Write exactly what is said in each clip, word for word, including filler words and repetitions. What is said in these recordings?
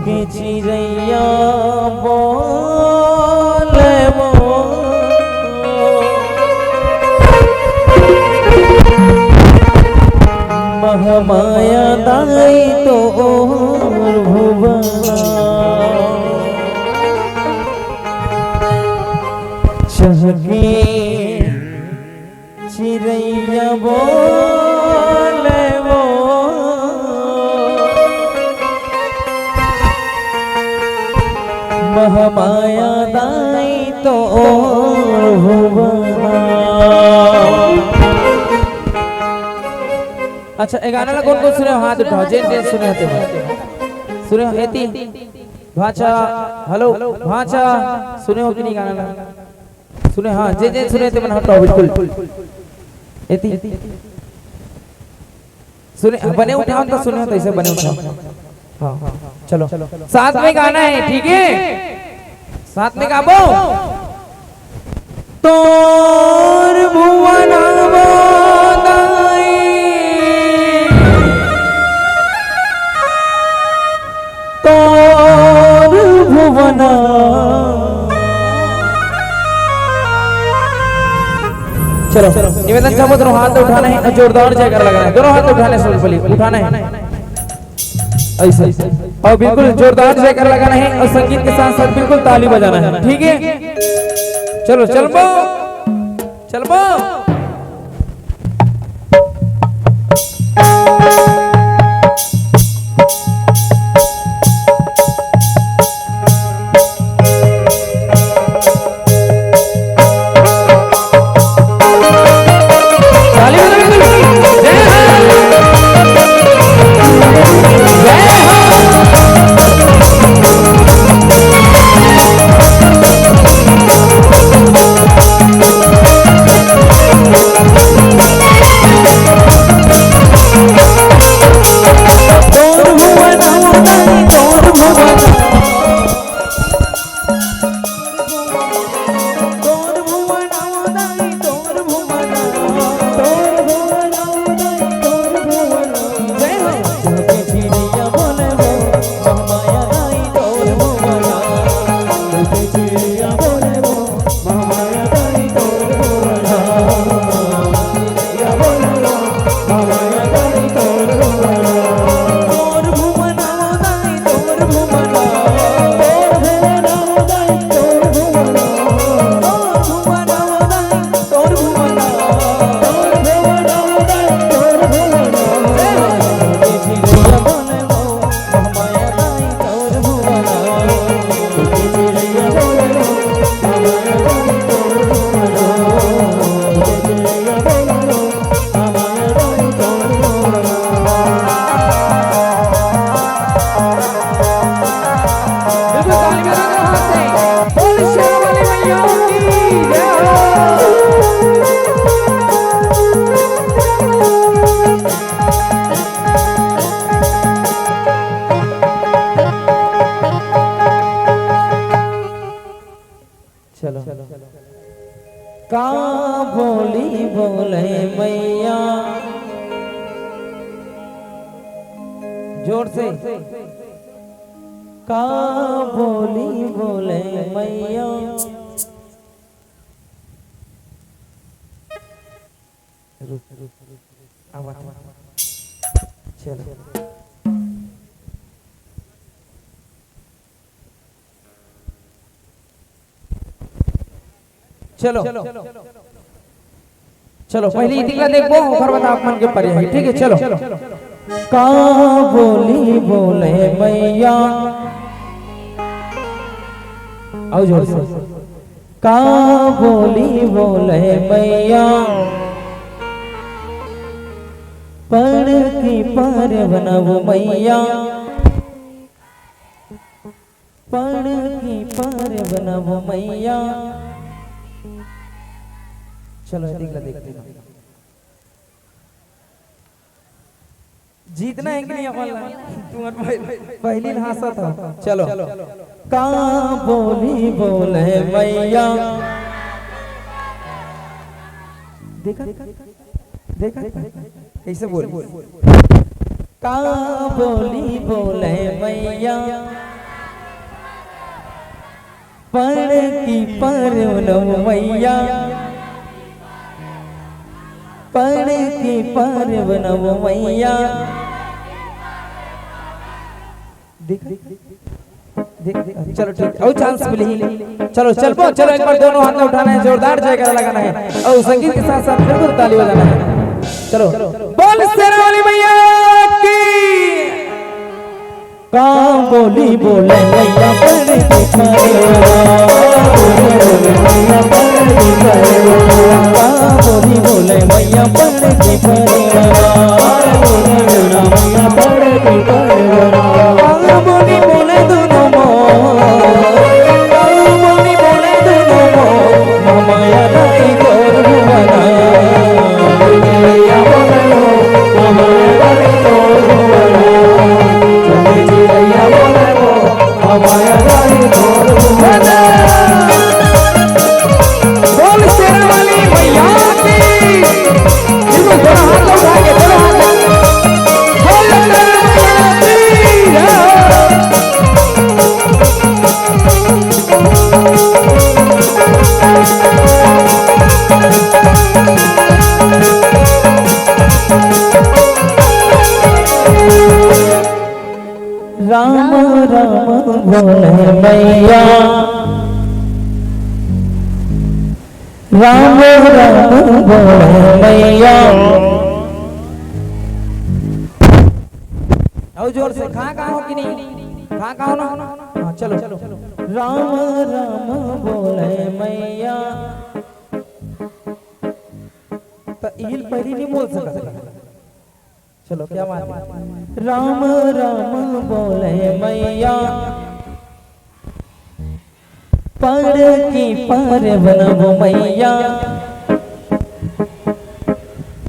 के चिरैया बोले वो, महामाया दाई तोर भुवना। चहके चिरैया बोले वो, महामाया दाई तोर भुवना। अच्छा, ए गाना ला कोन कोन सुने हो? हाथ उठाओ, जेन जेन सुने हो तेमन। सुने हो? एती भांचा, हेलो भांचा, सुने हो कि नहीं गाना ला? सुने, हाँ, जे जे सुने तेमन हाथ उठाओ, बिल्कुल। एती सुने, हाँ, बने उठाओ तो सुने, तो ऐसे बने उठाओ। हाँ, हाँ, चलो, साथ में गाना है, ठीक है? साथ में गाबो। तोर भुवन दाई, तोर भुवन। चलो, निवेदन चाहूंगा, दोनों हाथ उठाना है और जोरदार जयकारा लगाना है। दोनों हाथ उठाने से पहले उठाना है। ऐसे। और बिल्कुल जोरदार जयकारा लगाना है और संगीत के साथ साथ बिल्कुल ताली बजाना है, ठीक है? चलो, चलबो, चलबो। चलो। का बोली बोले मैया, जोर से। का बोली बोले मैया। रुक, रुक, रुक, रुक। आवा, आवा। चलो। चलो, चलो, पहले इतिक ला देखबो, ओकर बाद आप मन के पारी आही, ठीक है? चलो। का बोली बोले मैया, आओ जोर से। का बोली बोले मैया, पड़ की पार बनाओ मैया। पड़ की पार बनाओ मैया। चलो, देख ला, देख ला। जीतना है कि नहीं अपन ला? तुम्हार पहली, पहली ला हंसत हो। चलो। का बोली बोले मैया। देखा? देखा? कैसे बोली? का बोली बोले मैया, पड़ की परवनव मैया, पड़ की परवनव मैया। देख, देख, चलो ठीक है, अउ chance मिली। चलो, चल पो, चलो, एक बार दोनों हाथ में उठाना है, जोरदार जयकारा लगाना है और संगीत के साथ साथ बिल्कुल ताली बजाना है। चलो, बोल शेरा वाली मैया की। का बोली बोले मैया पड़ की परवनव, का बोली बोले मैया पड़ की परवनव। बोल शेरा वाली मैया की। बिल्कुल, दोनों हाथ उठा के, दोनों हाथ। बोल शेरा वाली मैया की। राम राम बोले मैया, राम राम बोले मैया। अउ जोर से, खा खा हो कि नहीं? खा खा हो ना? हाँ, चलो। राम राम बोले मैया। त इहिल पहिली नहीं बोल सकत। चलो, क्या बात है? राम राम बोले मैया, पड़ की परवनव मैया,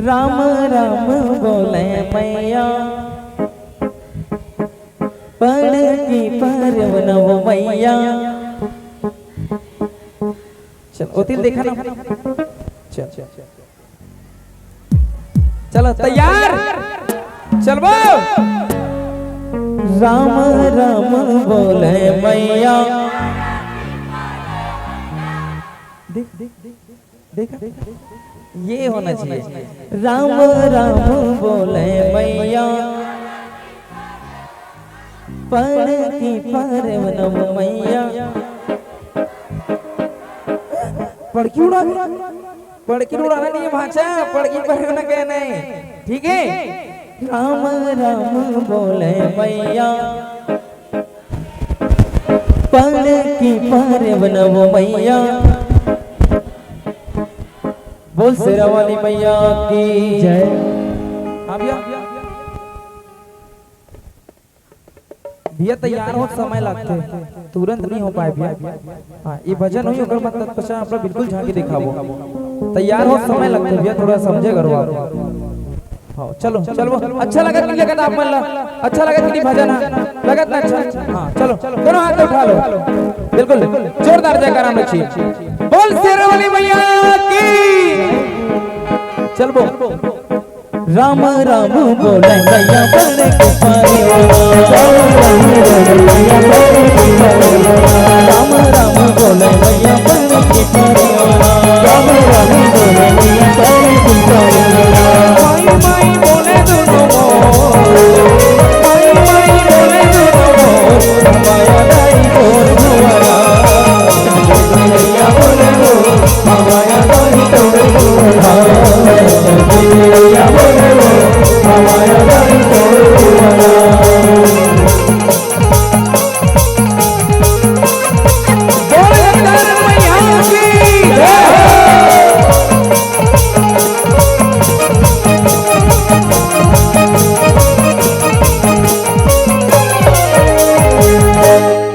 राम राम बोले मैया, पड़ की परवनव मैया। चल, ओतिल देखा ना। चल, चलो, तैयार? चलबो। राम राम बोले मैया। देख, देख, देख, देखा? ये होना चाहिए। राम राम बोले मैया, पड़ की परवनव मैया। पड़की उड़ा, पड़की उड़ाना नहीं है भांचा, पड़की परवना कहना है, ठीक है? राम राम बोले मैया, पड़ की परवनव मैया। बोल शेरा वाली मैया की जय। हाँ भैया, भैया तैयार होत समय लगथे, तुरंत नहीं हो पाए भैया। हाँ, ये भजन होई, ओकर बाद तत्पश्चात आप लोग बिल्कुल झांकी दिखाबो। तैयार होत समय लगथे भैया, थोड़ा समझे करो आप। हाँ, चलो, चलो, अच्छा लगत नहीं लगत आप मन ला? अच्छा लगत कि नहीं भजन? हाँ, लगत ना अच्छा? हाँ, चलो, दोनों हाथ उठा लो। बिल्कुल, जोरदार जयकारा मची। बोल शेरा वाली मैया की। चल बोल। राम राम बोले मैया पड़ की परवनव। राम राम बोले मैया पड़ की परवनव। राम राम बोले मैया पड़ की परवनव। माई माई बोले दुनो मोर, माई माई बोले दुनो मोर, माया दाई तोर दुआरा। मैया बोले मोर,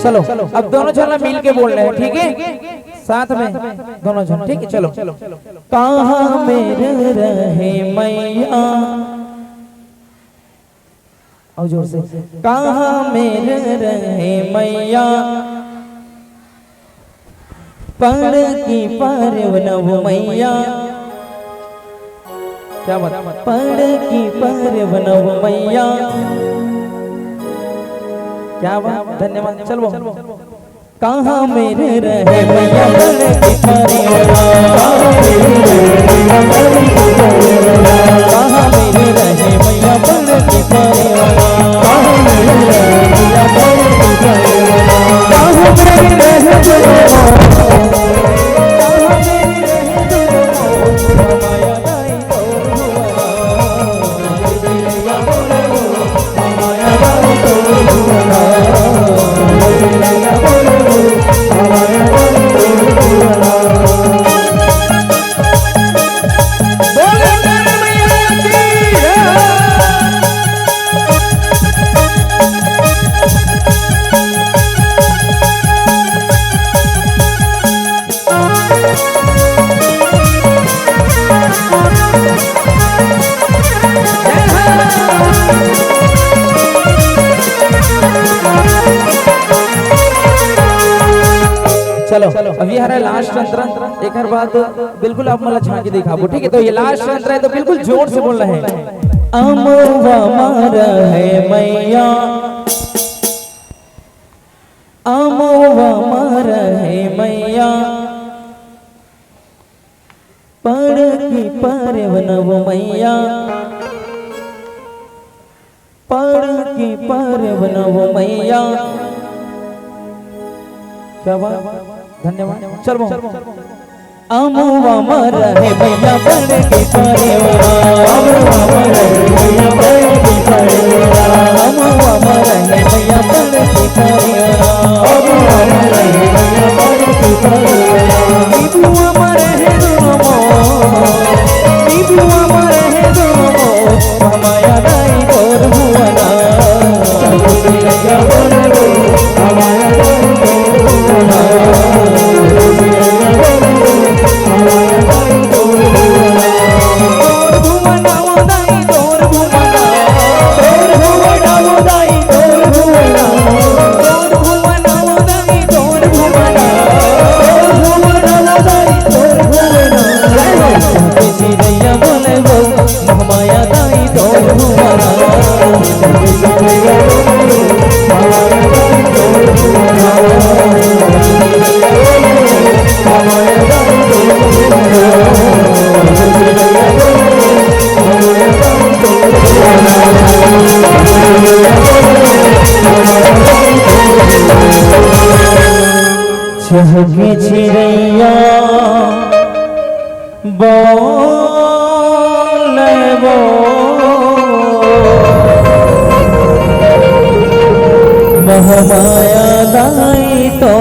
चलो, अब दोनों झन ला मिल के बोल रहे हैं, ठीक है? साथ में दोनों झन, ठीक है? चलो। कहाँ मेर रहे मैया, अउ जोर से, कहाँ मेर रहे मैया, पड़ की परवनव मैया। क्या बात। पड़ की परवनव मैया। क्या बात, धन्यवाद। चल वो। कहाँ मेरे रहे मैया पड़ की परवनव। कहाँ मेरे रहे मैया पड़ की परवनव। चलो, अब ये हरा लास्ट अंतरा, एक बार बाद बिल्कुल आप मला झांकी दिखाबो, ठीक है? तो ये लास्ट अंतरा है, तो बिल्कुल जोर से बोलना है। अमवा मर है मैया, अमवा मर है मैया, पड़ की परवनव मैया, पड़ की परवनव मैया। क्या बात, धन्यवाद। चल वो। अमवा मर है मैया पड़ की परवनव। अमवा मर है मैया पड़ की परवनव। अमवा मर है मैया पड़ की परवनव। अमवा मर है मैया पड़ की परवनव। निबुआ मर है दुनो मोर, निबुआ मर है दुनो मोर, हमाया दाई तोर भुवना। चहके चिड़ैया बोले वो, महमाया दाई तो